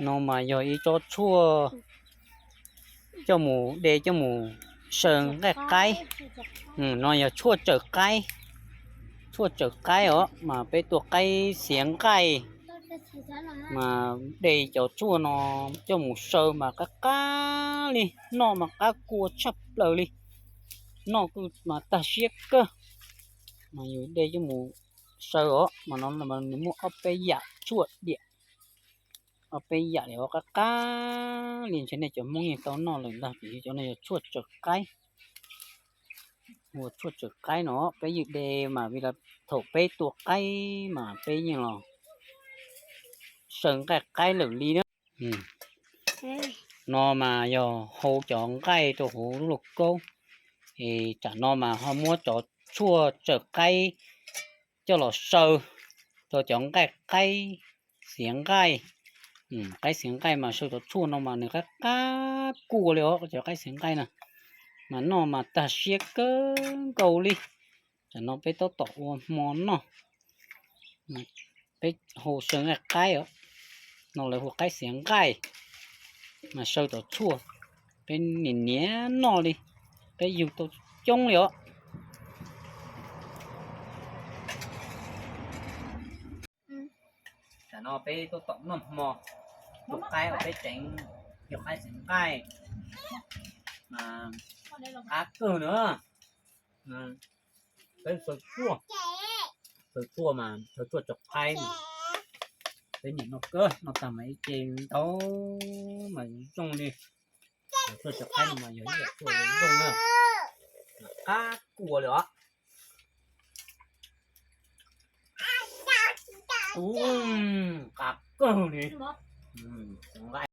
No mas yog ib tsob tshuaj coj mus de coj mus saw nqaij qaib. No yog tshuaj tsawm qaib, tshuaj tsawm qaib os, mas peb tua qaib xiav nqaij mas de cov tshuaj no coj mus saw mas qab qab li, noj mas qab kua tshaj plaws li, noj kuj mas tag siab kawg. Mas yus de coj mus saw os, mas no nws muaj ob peb yam tshuaj diam, ob peb yam li os, qab qab li ntshe nej cov Hmoob yeej tau noj lawm ntag, tiam sis cov no yog tshuaj tsawm qaib. Ua tshuaj tsawm qaib no peb yeej de mas vim thaum peb tua qaib mas peb yeej los saw nqaij qaib lawm li na. No mas yog hau cov nqaij rau hauv lub lauj kaub, es tsam no mas ho muab cov tshuaj tsawm qaib coj los saw rau cov nqaij qaib xiav nqaij. Qaib xiav nqaij mas saw cov tshuaj no mas nws qab qab kua li os, cov qaib xiav nqaij na, mas noj mas tag siab kawg nkaus li. Tsam no peb tab tom ua hmo noj, peb hu saw nqaij qaib os, no lawv hu qaib xiav nqaij, mas saw cov tshuaj, peb niam niam noj li, peb yug tau coob li os. Tam no peb tuaj tom noj hmo, tus qaib uas peb tseev yog qaib xeev nqaij, qab kawg na. Peb xaws tshuaj, xaws tshuaj mas xaws tshuaj tso qaib, peb nyiam noj kawg, noj tag mas ib ce ntau mas zoo li. Tshuaj tso qaib no mas yog ib yam tshuaj zoo na, qab kua li os. Qab kawg li.